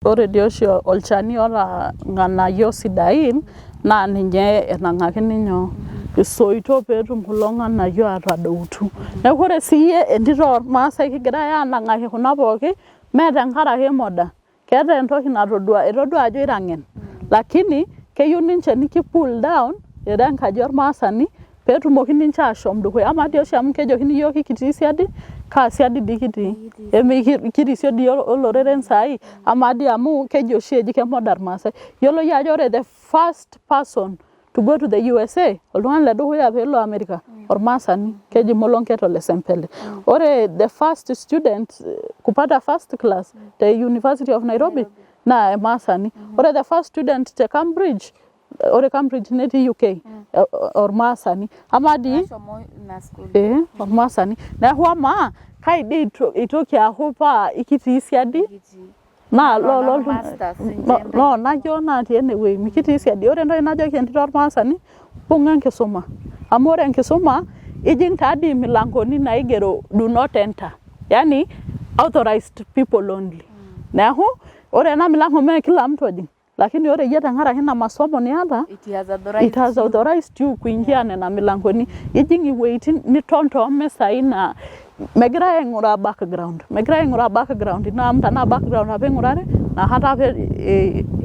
Ore dii oshi olchani oota irng'anayio sidain naa ninye enang'akini nyoo, isoitok peetum kulo ng'anayio atadoutu. Neeku ore siiyie entito ormaasai kigirai aanang'aki kuna pookin mee tenkaraki emoda, keeta entoki natodua, etodua ajo ira ng'en lakini keyieu ninche niki pull down ira enkaji ormaasani peetumoki ninche aashom dukuya. Amaa dii oshi amu kejokini iyiook ekitii siadi, kaa siadi dii kitii? Kirisio dii oloreren saai? Amaa dii amu keji oshi eji kemoda irmaasai. Iyiolo iyie ajo ore the first person to go to the USA, oltung'ani le dukuya peelo America, ormaasani, keji Molonket Ole Sempele. Ore the first student kupata first class te University of Nairobi naa emaasani. Ore the first student te Cambridge, ore Cambridge netii UK, ormaasani. Amaa dii Nashomo ina school. Ee, ormaasani. Neeku amaa kai dii itoki aaku paa ikitii siadi? Kitii. Naa Loona loo masters ninche loona yiok natii enewueji mikitii siadi. Ore entoki najoki entito ormaasani, mbung'a enkisuma. Amu ore enkisuma ijing taadii imilankoni naigero do not enter. Yaani authorized people only. Neeku ore ena milango mee kila mtu ojing. Lakini ore iyie tenkaraki ina masomo niata, It has authorized it has you. authorized you kuingia nena milankoni. Ijing iwueitin niton toomisai naa megirai aing'uraa background. Megirai aing'uraa background ino amu tenaa background apa ing'urari inakata apa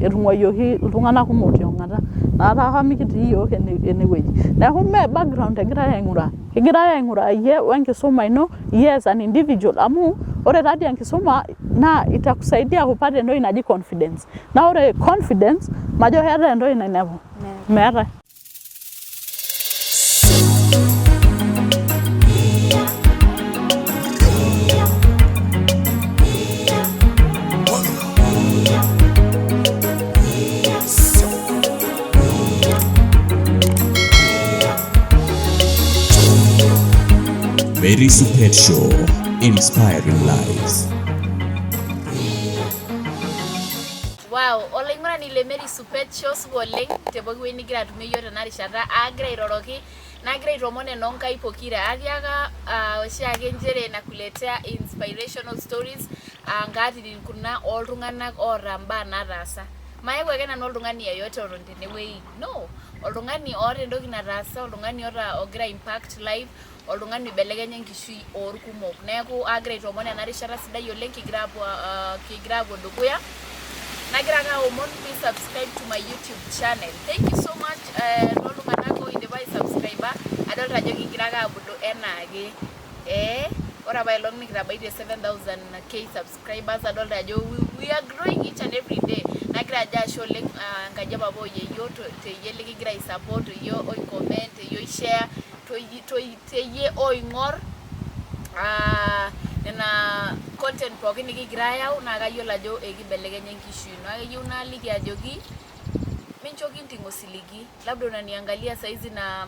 etung'uayioki iltung'anak kumok tiong'ata. Inakata apa mikitii iyiook enewueji. Neeku mee background egirai aing'uraa, kegirai aing'uraa iyie we nkisuma ino iyie as an individual amu ore taadii enkisuma naa itakusaidia upate entoki naji confidence. Naa ore confidence majo keetae entoki nainepu, meetae. Mary Supet Show, inspiring lives. Wow, olaing'urani le Mary Supet Show supa oleng te pooki wueji nigira atumie iyiook tena rishata aagira airoroki nagira aitoomon enoo nkai pokira. Atiaka uh, oshiake nchere nakuletea inspirational stories uh, nkaatitin kuna oltung'anak oota mbaa nataasa. Mayau ake nanu oltung'ani yeyote oton tenewueji. No, oltung'ani oota entoki nataasa, oltung'ani oota ogira impact life oltung'ani oibelekenya enkishui oolkumok. Neeku aagira aitoomon ena rishata sidai oleng kigira aapuo kigira aapuo dukuya. Nagira ake aomon pee subscribe to my YouTube channel. Thank you so much tooltung'anak oidipa ai subscribe adolta ajo kigira ake aabulu enaake. Ore apaelong nikitabaitie 7000k subscribers adolta ajo we are growing each and every day. Nagira ajo ashe oleng enkaji e papa o yieyio teyie likigira ai support, teyie oi comment, teyie oi share. Teyie oing'or nena content pookin nikigira ayau naa kayiolo ajo ekibelekenya enkishui ino. Kayieu naliki ajoki mincho kinting osiligi, labda unaniangalia saizi na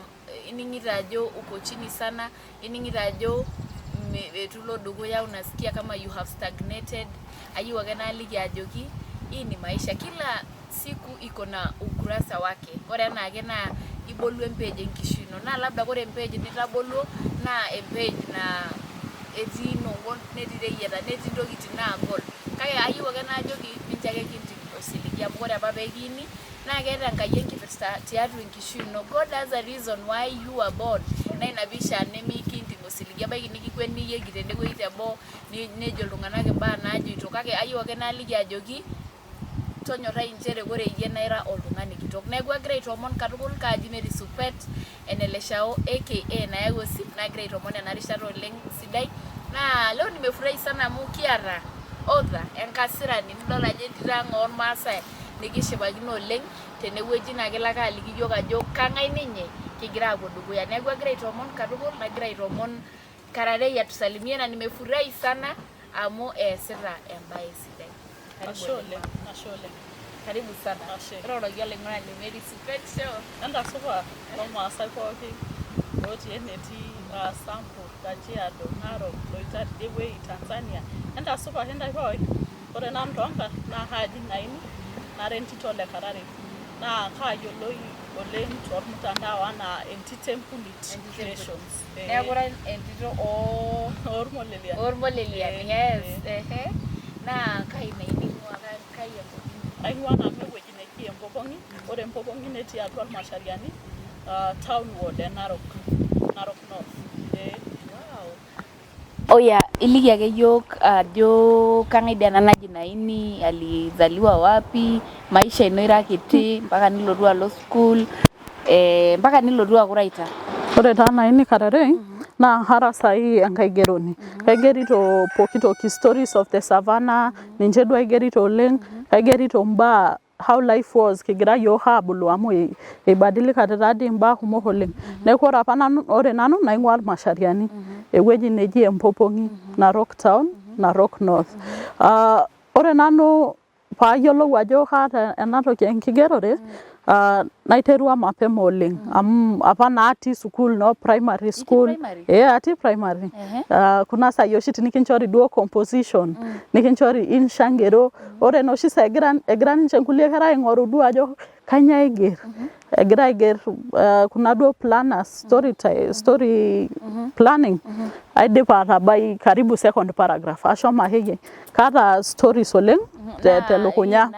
ining'ito ajo uko chini sana, ining'ito ajo eitu ilo dukuya unasikia kama you have stagnated, ayieu ake naliki ajoki hii ni maisha kila siku iko na ukurasa wake. Ore enaake naa ibolu empage enkishui ino. Naa labda ore empage nitaboluo naa empage naa etii inongon netii ireyieta netii intokitin naagol. Kake ayieu ake najoki mincho ake kinting osiligi amu ore apa pee kiini naa keeta Enkai enkipirta tiatua enkishui ino. God has a reason why you were born. Naa ina pishaa nemikinting osiligi. Ebaiki nikikweniyieki tendewueji teboo nejo iltung'anak imbaa naajoito kake ayieu ake naliki ajoki tonyorrai inchere ore iyie naa ira oltung'ani kitok. Neeku agira aitoomon katukul kaaji Mary Supet ene Leshao aka Nayau Osip nagira aitoomon ena rishata oleng sidai. Naa leo nimefurahi sana amu kiata author enkasirani nidol ajo entito ang oolmaasai nikishipakino oleng tenewueji naa kelo ake aliki iyiook ajo kang'ae ninye kigira aapuo dukuya. Neeku agira aitoomon katukul nagira aitoomon Kararei atusalimie na nimefurahi sana amu eesita embae sidai. Ashe oleng, ashe oleng. Karibu sana. Ashe. Iroroki olaing'urani le Mary Supet Show. Entasupa toolmaasai pooki otii enetii aa Sambur, Kajiado, Narok, Loita tidie wueji Tanzania. Entasupa ake intae pooki. Ore nanu toonkarn naa kaaji Naini nara entito le Karare. Naa kaayioloi oleng tormutandao anaa entito empunit creations. Neeku ira entito oo Oormolelian. Oormolelian, yes. Ehe. Naa kai Naini ing'ua, kai. Aing'ua nanu ewueji neji Empopong'i, ore Empopong'i netii atua Irmashariani town ward e Narok, Narok North. Ee. Oya, iliki ake yiok ajo kang'ae dii ena naji Naini, alizaliwa wapi, maisha ino ira kiti mpaka nilotu alo sukuul, mpaka nilotu aaku writer. Ore taa Naini Karerei naa kara saai enkaigeroni. Kaigerito pooki toki stories of the savannah ninche duo aigerito oleng, kaigerito imbaa how life was kigira iyiook aabulu amu eibadilikate taa dii imbaa kumok oleng. Neeku ore apa nanu, ore nanu naing'uaa Irmashariani ewueji neji Empopong'i Narok town, Narok North. Ore nanu paayiolou ajo kaata ena toki enkigerore naiterua mapema oleng amu apa naa atii sukuul noo primary school. Primary? Ee atii primary. Kuna saai oshi tinikinchori duo composition nikinchori insha ngero ore enoshi saa egira ninche nkulie kera aing'oru duo ajo kainyoo aiger egira aiger kuna duo planners story, story planning aidipa atabai karibu second paragraph ashomo akeyie kaata stories oleng telukunya.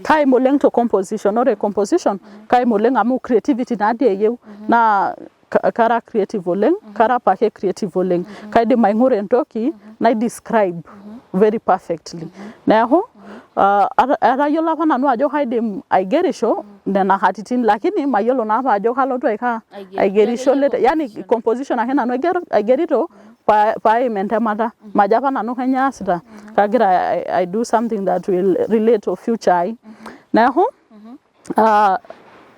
Kaim oleng te composition, ore composition kaim oleng amu creativity naadii eyieu naa kara creative oleng, kara apake creative oleng. Kaidim aing'ura entoki nai describe very perfectly. Neeku atayiolo apa nanu ajo kaidim aigerisho nena katitin lakini mayiolo naa apa ajo kalotu aiko aa aigerisho later yani composition ake nanu aigerito paaim entemata. Majo apa nanu kainyoo aasita kagira I do something that will relate to future ai. Neeku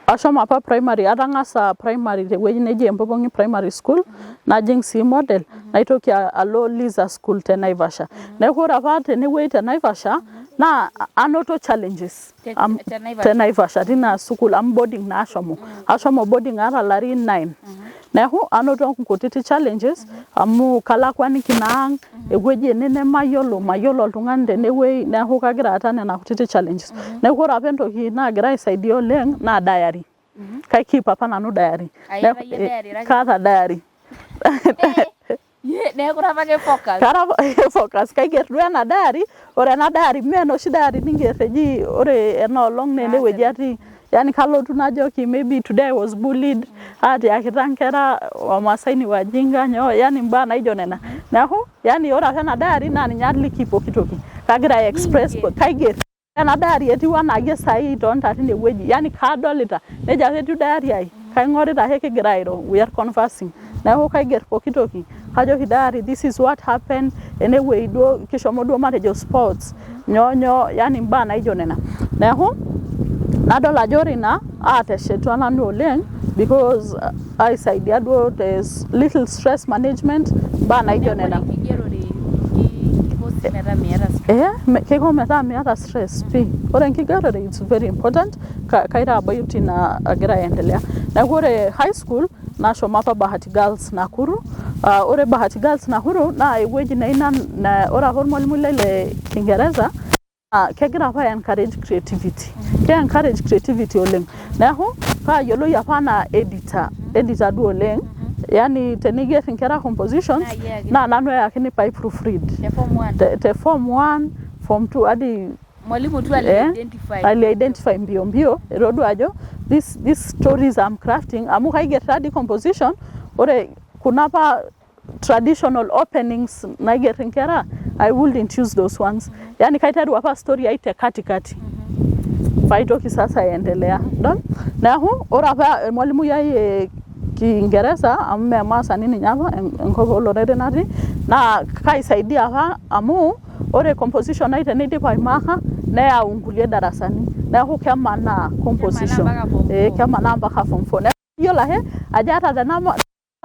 ashomo apa primary atang'asa primary tewueji neji Empopong'i primary school najing sii model naitoki alo Liza school te Naivasha. Neeku ore apa tenewueji te Naivasha naa anoto challenges te Naivasha tina sukuul amu boarding naa ashomo. Ashomo boarding aata ilarin 9. Neeku anoto nkutiti challenges amu kalakwaniki naa ang' ewueji ene nemayiolo, mayiolo oltung'ani tenewueji neeku kagira aata nena kutiti challenges. Neeku ore apa entoki naagira aisaidia oleng' naa diary. Kai keep apa nanu diary. Kaata diary. Neeku ira apake focus. Kara focus kaiger duo ena diary, ore ena diary mee enoshi diary ninger eji ore ena olong' naa enewueji atii. Yani kalotu najoki maybe today I was bullied, aatiakita nkera wamasai ni wajinga nyoo, yani imbaa naijo nena. Neeku yani ore apa ena diary naa ninye aliki pooki toki. Kagira ai express kaiger. Ena diary etiu anaa iyie saai itonita tine wueji, yani kadolita, nejia apa etiu diary ai, kaing'orita ake kigira airo, we are conversing. Neeku kaiger pooki toki, kajoki diary this is what happened, enewueji duo kishomo duo matejo sports, nyoo nyoo, yani imbaa naijo nena. Neeku nadol ajo ore ina aateshetua nanu oleng because aisaidia duo te little stress management imbaa naijo nena. Ore enkigerore kiko sii metaa miata stress. Ee kiko metaa miata stress pii. Ore enkigerore it's very important kaira about ina agira aendelea. Neeku ore high school nashomo apa Bahati Girls Nakuru. Ore Bahati Girls Nakuru naa ewueji naa ina ore apa ormalimui lai le Kiingereza naa kegira apa ai encourage creativity. Ke encourage creativity oleng. Neeku kaayioloi apa anaa editor, editor duo oleng. Yani teniger inkera compositions naa nanu eyakini pee ai proofread. Te form one. Te form one, form two hadi Mwalimu tu ali identify. Ali identify mbio mbio etodua ajo this stories I'm crafting amu kaiger taadii composition ore kuna apa traditional openings naiger inkera I wouldn't use those ones. Yani kaiteru apa story ai te katikati paitoki sasa aendelea idol. Neeku ore apa ormalimui ai e Kiingereza amu mee maasani ninye apa enkop oloreren atii naa kaisaidia apa amu ore composition ai teneidip aimaaka neyau nkulie darasani neeku kemanaa composition. Ee kemanaa mpaka form four. Neeku iyiolo ake ajo ata tenama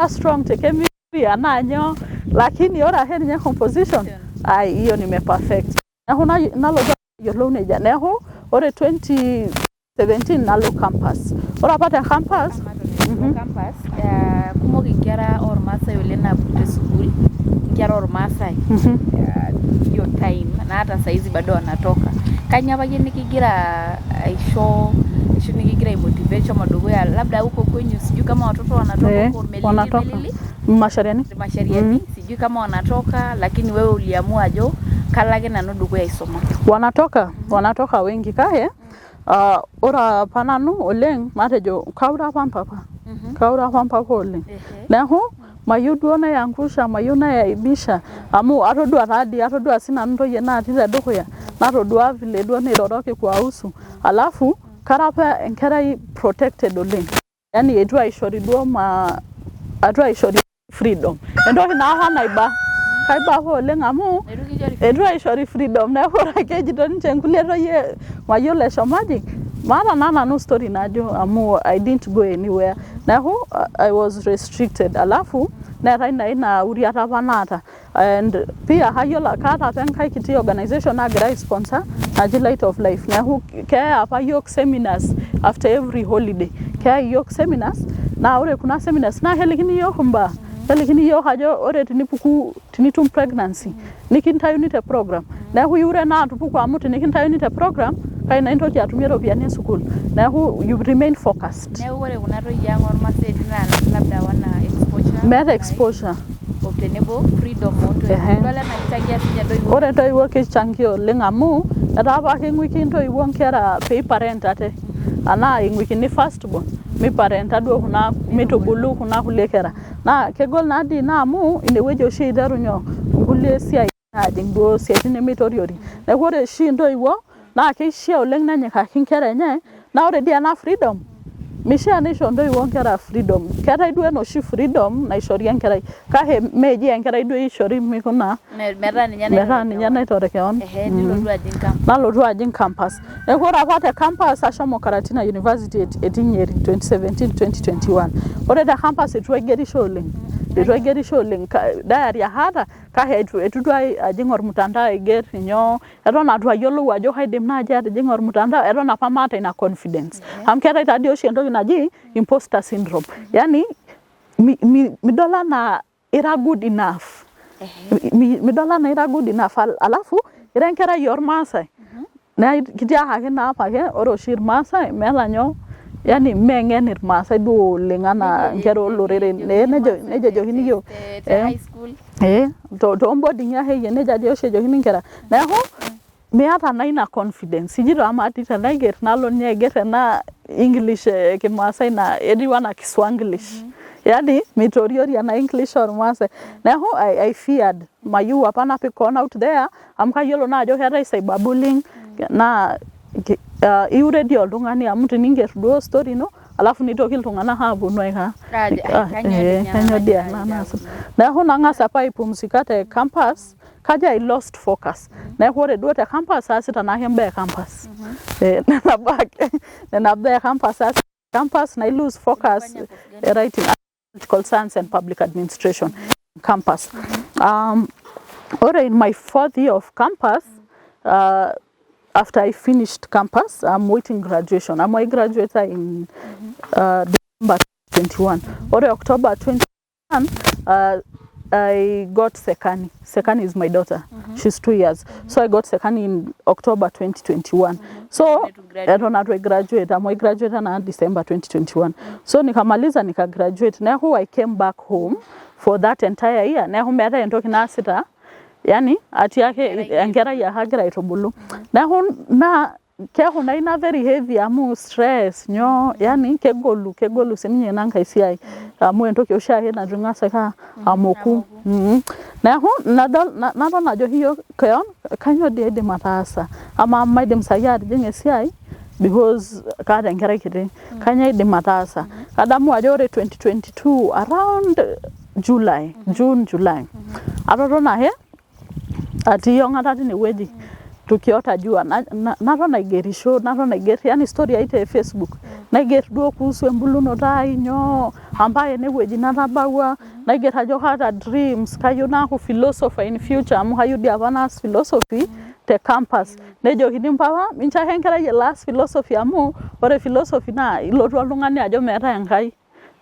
strong te chemistry anaa nyoo lakini ore ake ninye composition ai hiyo nime perfect. Neeku nalotu ayiolou nejia. Neeku ore 2017 nalo campus. Ore apa te campus Campus kumok inkera ormaasai oleng naapuku te sukuul, inkera ormaasai hiyo time na hata saizi bado wanatoka. Kainyoo apa iyie nikigira aisho ashu nikigira ai motivate shomo dukuya labda huko kwenyu sijui kama watoto wanatoka huko Melili, wanatoka Melili Mashariani. Mashariani, sijui kama wanatoka lakini wewe uliamua ajo Kalo ake nanu dukuya aisuma. Wanatoka wengi kake ore apa nanu oleng matejo kaure apa mpapa. Kaure apa mpapa oleng. Neeku mayieu duo naiangusha, mayieu naiaibisha amu atodua taadii, atodua sinanu ntoyie natii tedukuya natodua vile duo nairoroki kuwahusu alafu kara apa enkerai protected oleng. Yani eitu aishori duo ma eitu aishori freedom. Entoki naa apa naiba. Kaiba apa oleng amu eitu aishori freedom neeku ore ake ejito ninche nkulie toyie mayiolo eshomo ajing maata naa nanu story najo amu I didn't go anywhere. Neeku I was restricted. Alafu neetae naa ina uriata apa naata and pia kayiolo kaata apa enkae kiti organization nagira ai sponsor naji Light of Life. Neeku keya apa yiok seminars after every holiday. Keya yiok seminars naa ore kuna seminars naa kelikini yiok imbaa. Kelikini yiok ajo ore tenipuku tenitum pregnancy nikintayuni te program. Neeku iure naa atupuku amu tinikintayuni te program kai naa intoki atumie iropiyiani e sukuul. Neeku you remain focused. Neeku ore kuna toyie ang ormaasai naa labda hawana exposure. Meeta exposure. O tenebo freedom oontoiwuo. Idol enaa kichangia sinche intoiwuo. Ore intoiwuo kichangia oleng amu etaa apa king'uiki intoiwuo inkera pee iparent ate. Anaa ing'uikini first born miparenta duo kuna mitubulu kuna kulie kera. Naa kegol naa dii ina amu inewueji oshi iteru nyoo nkulie siaitin ajing duo siaitin nemeitoriori. Neeku ore oshi intoiwuo naa keishia oleng nenyikaki inkera enye naa ore dii ena freedom mishaa nisho intoiwuo inkera freedom. Keetae duo enoshi freedom naishori enkerai kake meeji enkerai duo ishori mikuna metaa ninye naitore kewon. Nilotu ajing campus. Nalotu ajing campus. Neeku ore apa te campus ashomo Karatina University etii Nyeri 2017 2021. Ore te campus eitu aigerisho oleng. Eitu aigerisho oleng. Diary ake aata kake eitu duo ajing ormutandao aiger nyoo eton eitu ayiolou ajo kaidim naaji atijing'a ormutandao eton apa maata ina confidence. Amu keetae taadii oshi entoki naji imposter syndrome. Yani midol anaa ira good enough. Midol anaa ira good enough alafu ira enkerai ormaasai naa kitiakaki naa apake ore oshi irmaasai meeta nyoo yani mee ng'en irmaasai duo oleng anaa inkera oloreren. Ee nejia ejokini iyiok. Te high school. Ee toomboding'i akeyie nejia dii oshi ejokini inkera. Neeku miata naa ina confidence ijito amaa dii tenaiger nalo ninye aiger ena English e kimaasai naa etiu anaa kiswanglish. Yani mitoriori ena English ormaasai. Neeku I feared mayieu apa napik koon out there amu kayiolo naa ajo keetae cyber bullying naa iure dii oltung'ani amu tininger duo story ino alafu nitoki iltung'anak aponu aiko kanyoo dii ena naasita. Neeku nang'as apa aipumzika te campus kajo I lost focus. Neeku ore duo te campus aasita naake imbaa e campus. Nena baa ake nena baa e campus aasita campus nai lose focus e writing political science and public administration campus. Ore in my fourth year of campus after I finished campus I'm waiting graduation. Amu ai graduate in December 21. Ore October 21 I got Sekani. Sekani is my daughter. She's 2 years. So I got Sekani in October 2021. So eton atu ai graduate amu ai graduate na December 2021. So nikamaliza nika graduate. Neeku I came back home for that entire year. Neeku meetae entoki naasita yani atii ake enkerai ake agira aitubulu. Neeku naa keeku naa ina very heavy amu stress nyoo yani kegolu sininye ina nkae siai amu entoki oshiake naitu ing'as ake amoku. Neeku nadol naton ajoki iyiok keon kainyoo dii aidim ataasa amaa maidim saai atijing'a esiai because kaata enkerai kiti kainyoo aidim ataasa. Kadamu ajo ore 2022 around July, June, July atotona ake atii ong'ata tinewueji tukiota jua naton aigerisho naton aiger yani story ai te Facebook naiger duo kuhusu embulunoto ai nyoo ampaka enewueji natabawua naiger ajo kaata dreams kayieu naaku philosopher in future amu kayieu dii apa naas philosophy te campus nejokini mpapa mincho ake enkerai elo aas philosophy amu ore philosophy naa ilotu oltung'ani ajo meetae Enkai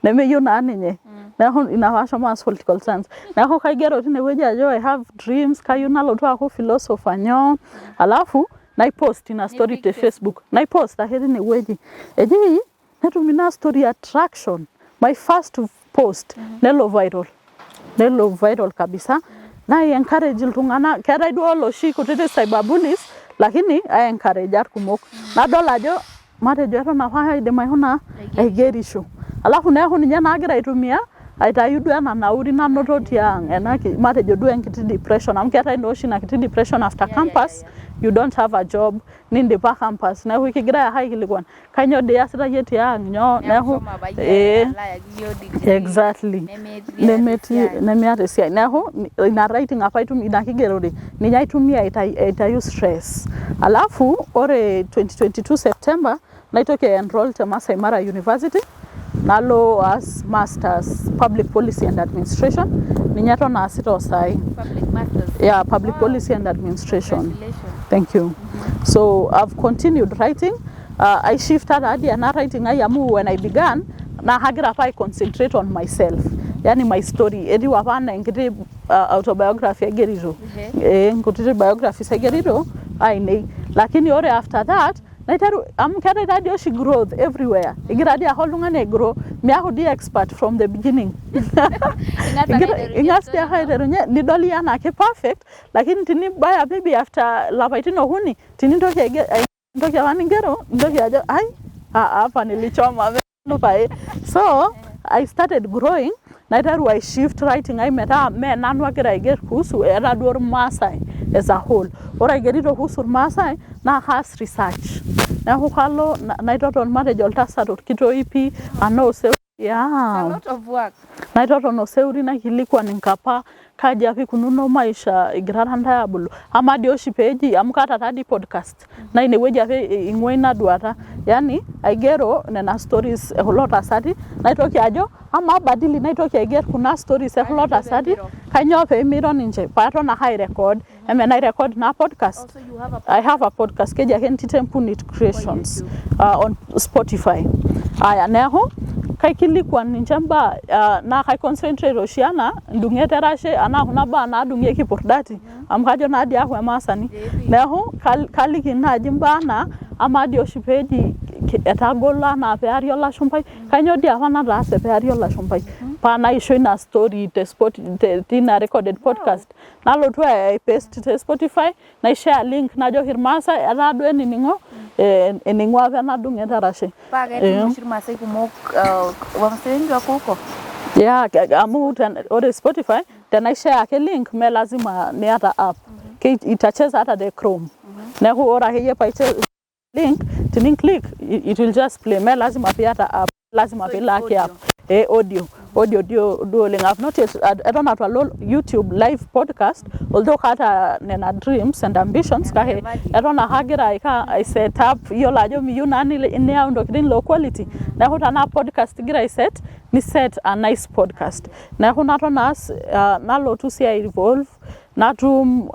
nemeyieu naa ninye neeku ina paashomo aas political science neeku kaigero tinewueji ajo I have dreams kayieu nalotu aaku philosopher nyoo alafu naipost ina story te Facebook naipost ake tinewueji eji netum ina story attraction my first post nelo viral kabisa. Nai encourage iltung'anak, keetae duo loshi kutitik cyberbullies lakini ai encourage irkumok. Nadol ajo matejo eton apa aidim aikuna aigerisho. Alafu neeku ninye naagira aitumia aitayu duo ena nauri nanoto tiang ena matejo duo enkiti depression amu keetae naa oshi ina kiti depression after campus, you don't have a job, nindipa campus neeku kigirai ake aikilikuan kainyoo dii iyasita iyie tiang nyoo neeku ee exactly nemetii nemiata esiai. Neeku ina writing apa aitumia, ina kigerore ninye aitumia aitayu stress. Alafu ore 2022 September naitoki ai enroll te Masai Mara University nalo aas masters public policy and administration, ninye eton aasita o saai. Public masters. Yeah, public policy and administration. Congratulations. Thank you. So I've continued writing. I shifted hadi ena writing ai amu when I began naa kagira apa ai concentrate on myself. Yani my story. Etiu apa anaa enkiti autobiography aigerito. Eh, nkutiti biographies aigerito ainei. Lakini ore after that naiteru amu keetae taadii oshi growth everywhere. Igira dii ake oltung'ani ai grow, miaku dii expert from the beginning. Ing'as ake aiterunye Ing'as dii ake story ino. aiterunye nidol iyie anaa ki perfect lakini tinibaya maybe after lapaitin okuni tinintoki aiger entoki apa ningero nintoki ajo ai hapa nilichoma meno pae. So I started growing, naiteru ai shift writing ai metaa mee nanu agira aiger kuhusu etaa duo Irmaasai as a whole. Ore aigerito kuhusu Irmaasai naa kaas research. Neeku kalo naitoton matejo oltasat Orkitoipi anaa Oseuri. It's a lot of work. Naitoton Oseuri naikilikuan Nkapa kaji apa ikununo maisha igirara ntae abulu. Amaa dii oshi peeji amu kaata taadii podcast naa inewueji apa ing'ua ina duata. Yani aigero nena stories e kulo tasati naitoki ajo amaa badili naitoki aiger kuna stories e kulo tasati kainyoo peemiro ninche paaton ake ai record. Eme nai record naa podcast. Also you have a I have a podcast keji ake Ntito Empunit Creations on Spotify. Aya neeku kaikilikuan ninche imbaa naa kai concentrate oshi anaa ndung'et erashe anaa kuna baa naadung'ieki purdati amu kajo naa dii aaku emaasani. Neeku kaliki naaji imbaa anaa amaa dii oshi peeji etagolo anaa peari olashumpai, kainyoo dii apa nataase peari olashumpai paa naisho ina story te tina recorded podcast nalotu ai paste te Spotify nai share link najoki Irmaasai etaa duo enining'o ening'ua apa ena dung'et erashe. Paa ketum oshi Irmaasai kumok, Wamasai wengi wako huko. Yeah, amu ore Spotify tenai share ake link mee lazima niata app. Itacheza hata te Chrome. Neeku ore akeyie link tinin click it will just play, mee lazima piata app, lazima So piilo it's ake app. Eh, audio audio duo oleng. I've not yet eton atu alo YouTube live podcast, although kaata nena dreams and ambitions, kake eton ake agira aiko ai set up. Iyiolo ajo miyieu naa niyau ntokitin low quality, neeku tenaa podcast igira ai set ni set a nice podcast. Neeku naton aas nalotu sii ai evolve natum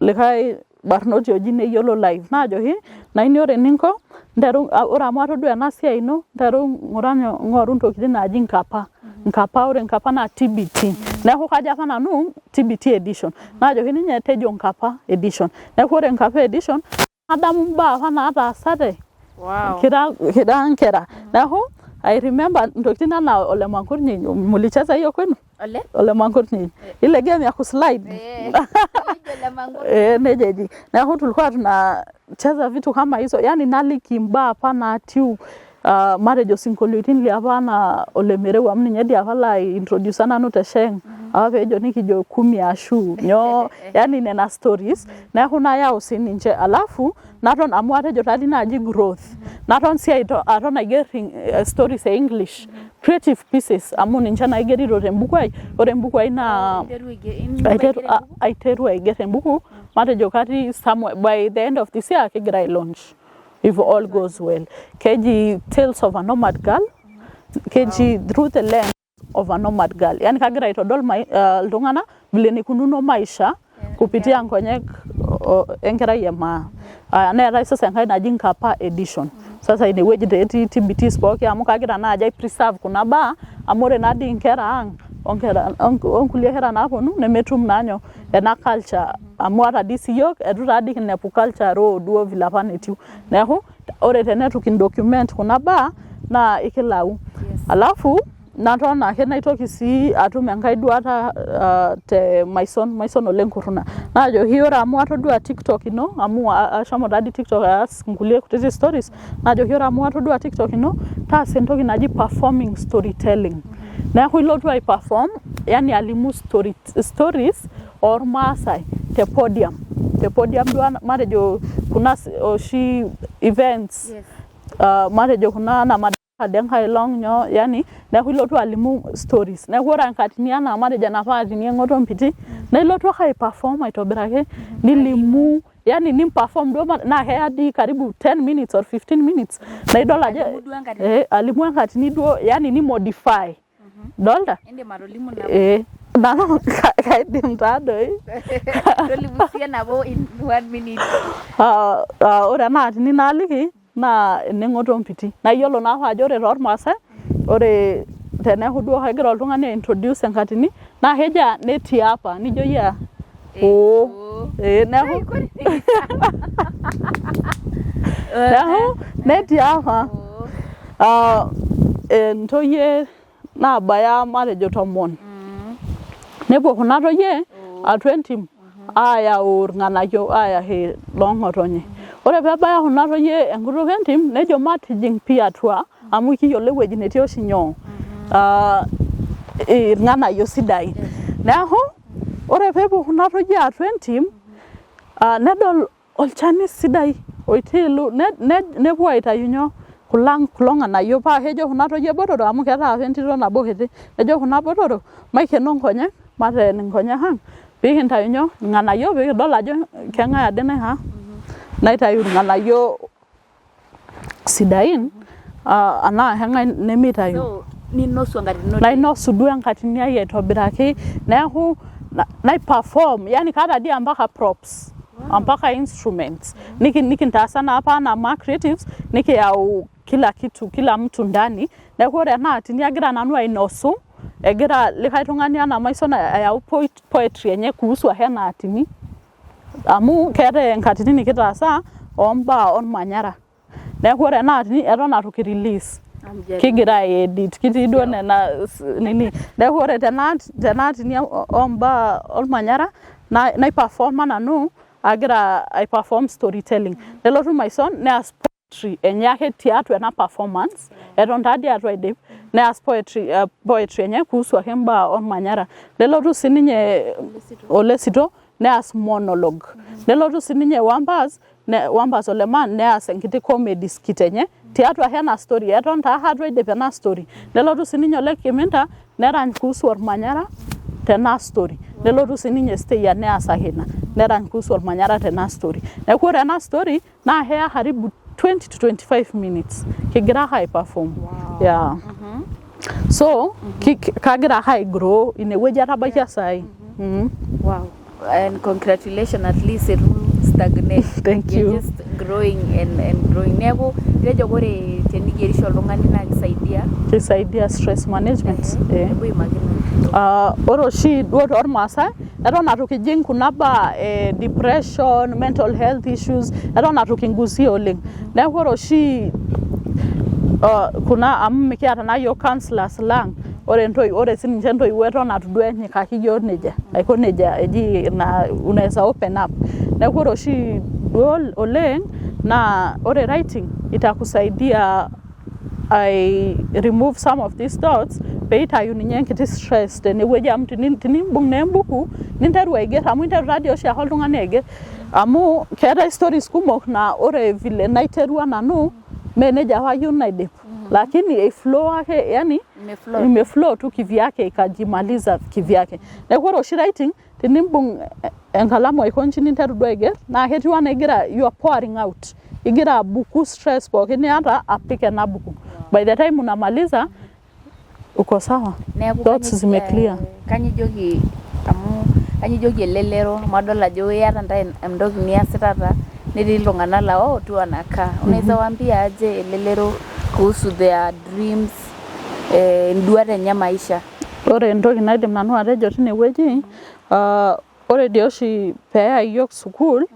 likae barnoti oji Neyiolo Live naajoki naini ore eninko nteru ore amu atodua ena siai ino nteru ng'ura nyoo ng'oru ntokitin naaji nkapa nkapa, ore nkapa naa TBT, neeku kajo apa nanu TBT edition naajoki ninye tejo nkapa edition. Neeku ore nkapa edition nadamu imbaa apa nataasate kira nkera. Neeku I remember ntokitin anaa ole mankurrny, mulicheza hiyo kwenu? Ole? Ole mankurrny, ile game ya kuslide. Eh, eh, nejia eji. Neeku tulikuwa tunacheza vitu kama hizo, yani naliki imbaa apa naatiu matejo sinkolioitin liapa anaa ole mereu amu ninye dii apa lai introducer nanu te sheng apa peejo nikijo kumi ashu nyoo, yani nena stories. Neeku nayau sininche alafu naton amu atejo taadii naaji growth naton sii aton aiger stories e English creative pieces amu ninche naa aigerito tembuku ai. Ore embuku ai naa aiteru aiger embuku matejo katii somewhere by the end of this year kigira ai launch if all goes well. Keji Tales of a Nomad Girl, keji Through the Lens of a Nomad Girl, yani kagira aitodol iltung'anak vile enikununo maisha kupitia nkonyek enkerai e maa. Neetae sasa enkae naji Nkapa edition. Sasa inewueji taa etii TBTs pooki amu kagira naaji ai preserve kuna baa amu ore naa dii inkera ang onkera onkulie kera naaponu nemetum naa nyoo ena culture amu ata dii siyiok eitu taa dii kinepu culture raw duo vile apa netiu. Neeku ore teneitu kindocument kuna baa naa ikilau. Alafu Naton ake naitoki sii atum enkae duata te Maison, Maison Ole Nkuruna. Naajoki ore amu atodua TikTok ino amu ashomo taadii TikTok aas nkulie kutiti stories, najoki ore amu atodua TikTok ino taasa entoki naji performing storytelling. Neeku ilotu ai perform yani alimu stories ormaasai te podium. Te podium duo matejo kuna oshi events matejo kuna anaa Madaraka enkae olong nyoo yani neeku ilotu alimu stories. Neeku ore enkatini anaa matejo enapa atini e Ng'oto Mpiti naa ilotu ake ai perform aitobiraki nilimu yani ni perform duo naa keya dii karibu 10 minutes or 15 minutes naa idol ajo Alimu duo enkatini. Eh, alimu enkatini duo yani ni modify. Idolta? Indim atolimu nabo. Eh, nanu kaidim taadoi. Tolimu siye nabo in one minute. Ore ena atini naaliki naa ene Ng'oto Mpiti. Naa iyiolo naa apa ajo ore tormaasai ore teneeku duo kegira oltung'ani ai introduce enkatini naa keji aa netii apa nijo iyie aa oo ee neeku netii apa intoyie naabaya matejo 10. Nepuo kuna toyie atua entim ayau irng'anayio ayaki loong'otonye. Ore peebaya kuna toyie enkutuk entim nejo matijing pii atua amu kiyiolo ewueji netii oshi nyoo irng'anayio sidain. Neeku ore peepuo kuna toyie atua entim nedol olchani sidai oitiilu nepuo aitayu nyoo kulo ng'anayio paa kejo kuna toyie botorok amu keetae apa entito nabo kiti nejo kuna botorok maikeno nkonyek mateen inkonyek ang pee kintayu nyoo irng'anayio pee kidol ajo keng'ae ade naiko aa naitayu irng'anayio sidain anaa keng'ae nemitayu. So ninosu enkatini ino. Nainosu duo enkatini ai aitobiraki neeku nai perform yani kaata dii mpaka props mpaka instruments nikintaasa naa apa anaa Ma Creatives nikiyau kila kitu kila mtu ndani neeku ore ena atini agira nanu ainosu egira likae tung'ani anaa Maison ayau poetry enye kuhusu ake ena atini amu keetae enkatini nikitaasa ombaa ormanyara neeku ore ena atini eton eitu ki release kigira ai edit kitii duo nena nini neeku ore tena atini ombaa ormanyara naiperforma nanu agira ai perform storytelling nelotu Maison neas poetry enye ake tiatua ena performance eton taadii eitu aidip neas poetry enye kuhusu ake imbaa ormanyara nelotu sininye Olesito neas monologue nelotu sininye Wambas Wambas Oleman neas enkiti comedy skit enye tiatua ake ena story eton taa eitu aidip ena story nelotu sininye Ole Kiminta nerany kuhusu ormanyara tena story nelotu sininye Steyia neasaki ina nerany kuhusu ormanyara tena story neeku ore ena story naa keya karibu 20 to 25 minutes kigira ake ai perform yeah. So kagira ake ai grow inewueji atabaikia saai. Wow. And congratulations, at least itu stagnate. Thank You're you. just growing and growing. Neeku tejo ore tenigerisho oltung'ani naa kisaidia. Kisaidia stress management, eh. Epuo aimakino. Ore oshi duo tormaasai eton eitu kijing kuna baa e depression, mental health issues eton eitu kingusia oleng. Neeku ore oshi kuna amu mikiata naa yiok counselors lang, ore sininche intoiwuo eton eitu duo enyikaki iyiok nejia aiko nejia eji na unaweza open up. Neeku ore oshi duo oleng naa ore writing itakusaidia ai remove some of these thoughts pee itayu ninye enkiti stress tenewueji amu tenimbung naa embuku ninteru aigerr amu interu taadii oshiake oltung'ani aigerr amu keetae stories kumok naa ore vile naiterua nanu mee nejia apa ayieu naidip lakini ei flow ake yani Imeflow. Imeflow tu kivyake ikajimaliza kivyake. Neeku ore oshi writing tenimbung enkalamu aiko nji ninteru duo aigerr naa ketiu anaa igira you are pouring out, igira abuku stress pookin niata apik ena buku. By the time unamaliza uko sawa. Neeku Thoughts zime clear. Kanyio ijoki amu kanyio ijoki elelero amu adol ajo iyata ntae entoki niasitata netii iltung'anak laa wao tu wanakaa. Unaweza waambia aje elelero kuhusu their dreams, induat enye maisha? Ore entoki naidim nanu atejo tinewueji, ore dii oshi peeyai iyiok sukuul.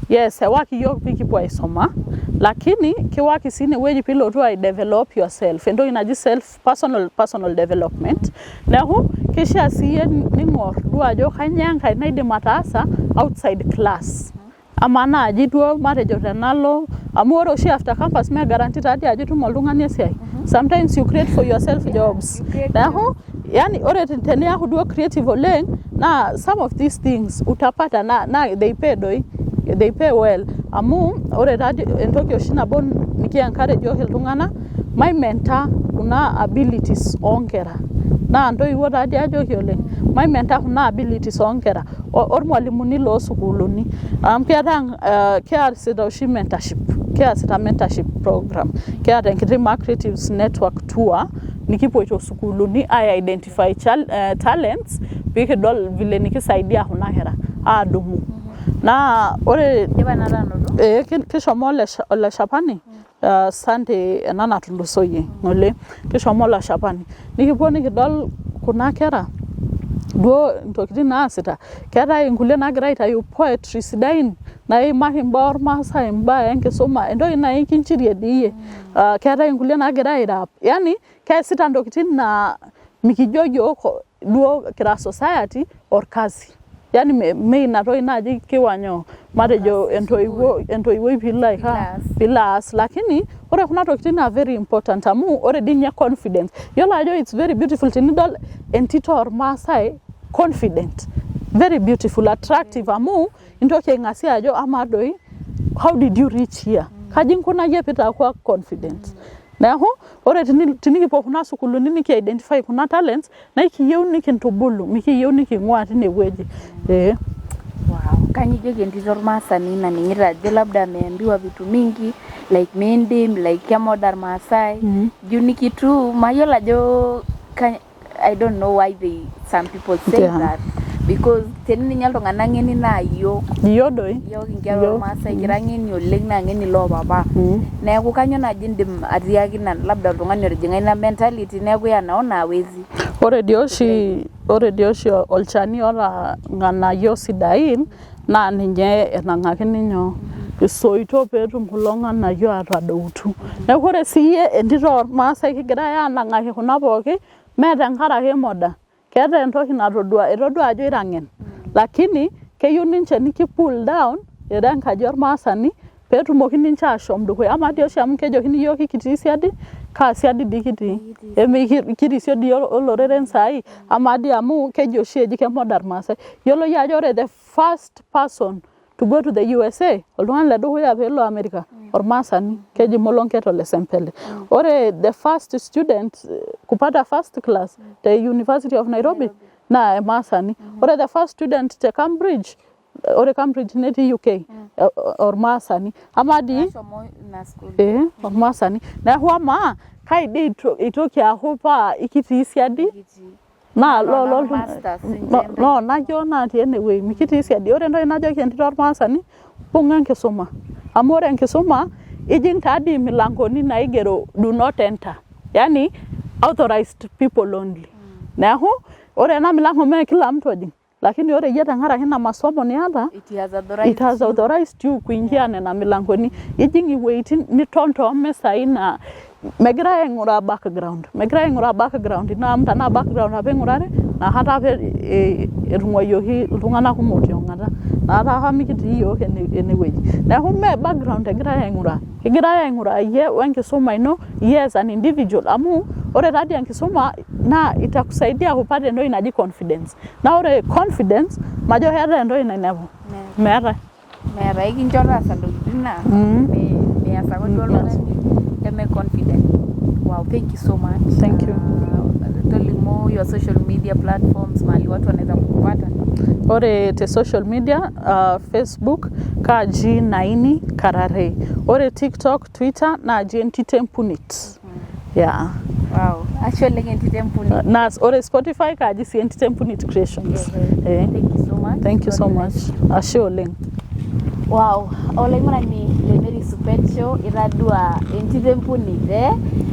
Yes, ewaki iyiok pikipuo aisoma, lakini kiwaki sii inewueji pilotu ai develop yourself, entoki naji self personal development. Neeku keishaa siyie ning'or duo ajo kainyoo enkae naidim ataasa outside class. Amaa naaji duo matejo tenalo, amu ore oshi after campus mee guarantee taadii ajo itum oltung'ani esiai. Sometimes you create for yourself jobs. Neeku yani ore teniaku duo creative oleng naa some of these things utapata naa they pay doi, they pay well amu ore taadii entoki oshi nabo niki encourage iyiok iltung'anak maimenta kuna abilities oonkera naa intoiwuo taadii ajoki oleng maimenta kuna abilities oonkera ormwalimuni loosukuulini amu keetae kiasita oshi mentorship, kiasita mentorship program, kiata enkiti Mark Creatives Network tour nikipuoito sukuulini ai identify talents pikidol vile nikisaidia kuna kera adumu. Naa ore kishomo Ole Shapani Sunday ena natulusoyie ng'ole kishomo Ole Shapani nikipuo nikidol kuna kera duo intokitin naasita. Keetae inkulie naagira aitayu poetry sidain naimaki imbaa ormaasai, imbaa enkisuma, entoki naa ekinchirie dii iyie. Keetae inkulie naagira airap, yani keesita intokitin naa mikijo iyiok duo kira society orkasi. Yani mee ina toki naaji kiwa nyoo matejo entoiwuoi piilo aiko piilo aas, lakini ore kuna tokitin naa very important amu ore dii ninye confidence, yiolo ajo it's very beautiful tinidol entito ormaasai confident, very beautiful, attractive amu intoki aing'asia ajo amaa doi how did you reach here, kaji inkunayie piitakua confident. Neeku ore tinikipuo kuna sukuulini niki identify kuna talents naa ekiyieu nikintubulu, mikiyieu niking'ua tinewueji. Wow. Kanyio ijoki entito ormaasani naning'ito ajo labda ameambiwa vitu mingi like miindim, like kemoda irmaasai juu ni kitu mayiolo ajo I don't know why they some people say that because tenininye iltung'anak ng'eni naa iyiok. Iyiok doi. Iyiok inkera ormaasai kira ng'eni oleng naa ng'eni loopapa. Neeku kanyio naaji indim atiaki labda oltung'ani otijing'a ina mentality neeku yeye anaona hawezi. Ore dii oshi olchani oota irng'anayio sidain naa ninye enang'akini nyoo isoitok peetum kulo ng'anayio atadoutu. Neeku ore siiyie entito ormaasai kigirai anang'aki kuna pooki mee tenkaraki emoda, keeta entoki natodua, etodua ajo ira ng'en lakini keyieu ninche niki pull down ira enkaji ormaasani peetumoki ninche ashom dukuya. Amaa dii oshi amu kejokini iyiok ekitii siadi, kaa siadi dii kitii? Kirisio dii oloreren saai? Amaa dii amu keji oshi eji kemoda irmaasai. Yiolo iyie ajo ore the first person to go to the USA, oltung'ani ledukuya peelo America, ormaasani, keji Molonket Ole Sempele. Ore the first student kupata first class te University of Nairobi naa emaasani. Ore the first student te Cambridge, ore Cambridge netii UK, ormaasani. Amaa dii ormaasani. Neeku amaa kai dii itoki aaku paa ikitii siadi naa loona yiok natii enewueji mikitii siadi. Ore entoki najoki entito ormaasani, mbung'a enkisuma amu ore enkisuma ijing taadii imilangoni naigero do not enter, yani authorized people only. Neeku ore ena milango mee kila mtu ojing, lakini ore iyie tenkaraki ina masomo niata it has authorized you kuingia nena milangoni. Ijing iwuejitin niton toomisai naa megirai aing'uraa background, megirai aing'uraa background ino amu tenaa background apa ing'urari inakata apa etung'uayioki iltung'anak kumok tiong'ata. Inakata apa mikitii iyiok enewueji. Neeku mee background egirai aing'uraa, kegirai aing'uraa iyie wenkisuma ino iyie as an individual amu ore taadii enkisuma naa itakusaidia kupata entoki naji confidence. Naa ore confidence majo keetae entoki nainepu, meetae. Meeta, ekincho taasa ntokitin naa mias ake duo oltung'ani leme confident. Wow, thank you so much. Thank you. Tolimu your social media platforms mahali watu wanaweza kukupata. Ore te social media Facebook kaaji Naini Kararei. Ore TikTok, Twitter naaji Entito Empunit. Yeah. Wow. Ashe oleng Entito Empunit. Naa ore Spotify kaaji sii Entito Empunit Creations. Thank you so much. Thank you so much. Ashe oleng. Wow, olaing'urani le Mary Supet Show itadua Entito Empunit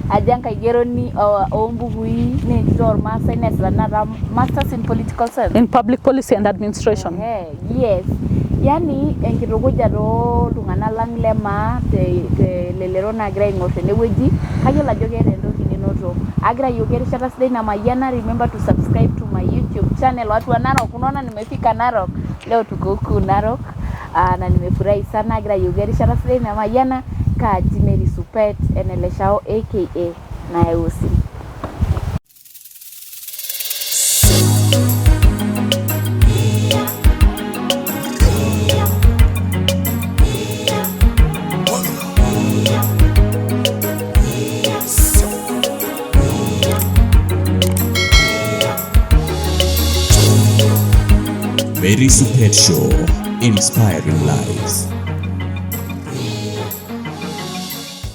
ajo enkaigeroni oombukui naa entito ormaasai neesita tenakata masters in political science. In public policy and administration. Yes. Yani enkitukuja tooltung'anak lang le maa te telelero naagira aing'or tenewueji, kayiolo ajo keeta entoki ninoto. Agira ayioki erishata sidai namayiana, remember to subscribe to my YouTube channel watu wa Narok, unaona nimefika Narok. Leo tuko huku Narok na nimefurahi sana, agira ayioki erishata sidai namayiana, kaaji Mary Supet Eneleshao aka Nayausi. Mary Supet Show, inspiring lives.